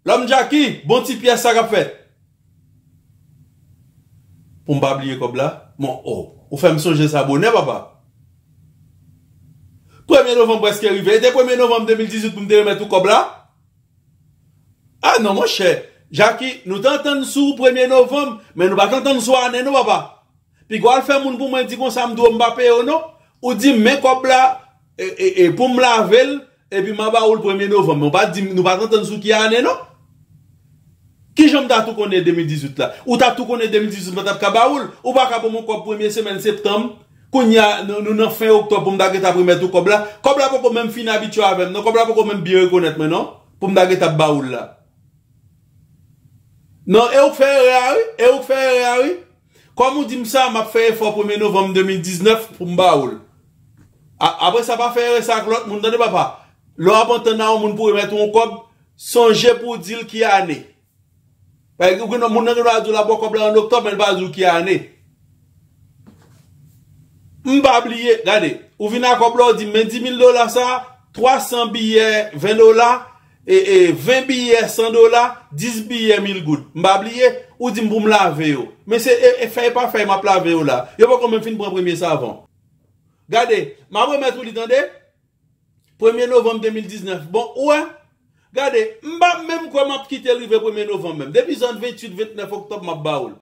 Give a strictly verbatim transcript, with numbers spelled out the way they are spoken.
Lòm Jacky, bon ti pyès sa k ap fèt. Pou m pa bliye kòb la. Bon, oh, ou fè m sonje sa bonè, papa. Premye novanm prèske rive. E te premye novanm de mil dizuit pou m te remèt ou kòb la? Ah non, monchè. Jacky, nou t antann sou premye novanm, men nou pa t antann sou ane, non, papa. Piga w al fè moun pou mwen di konsa, m di w m pa peye w, non. Ou di m, men kòb la, e, e, e, pou m lave l, epi m a ba ou l premye novanm. Men w pa di m, nou pa t antann sou ki ane, non. Kijan m ta tou konnen de mil dizuit la? Ou ta tou konnen de mil dizuit, m pa t ap ka ba ou l. Ou pa ka ban m yon kòb premye semèn septanm. Kounye a, nou, nou nan fen oktòb pou m ta gentan remèt ou kòb la. Kòb la poko menm fin abitye avè m, non. Kòb la poko menm byen rekonèt mwen, non. Pou m ta gentan ap ba ou l la. Non, e ou k fè erè a, wi. E ou k fè erè a, wi. Kòm ou di m sa, m ap fè efò premye novanm de mil diznèf pou m ba ou l. A, apre sa, pa fè erè sa ak lòt moun, tande, papa. Lè w ap antann a yon moun pou remèt ou yon kòb, sonje pou w di l ki ane. Paske ou gen moun nan gen dwa di w l ap ba w kòb la an oktòb, men l pa di w ki ane. M pa bliye, gade, ou vin a kòb la, ou di m, men dis mil dola sa, twa san biyè ven dola, e, e, ven biyè san dola, dis biyè mil goud. M pa bliye, ou di m pou m lave yo. Men se, e, e fèy pa fèy m ap lave yo la. Yo poko menm fin pran premye savon. Gade, m ap remèt ou li, tande. Premye novanm de mil diznèf. Bon, ou wè? Gade, m pa menm kwè m ap kite l rive premye novanm menm. Depi zòn ventuit, ventnèf oktòb, m ap ba ou l.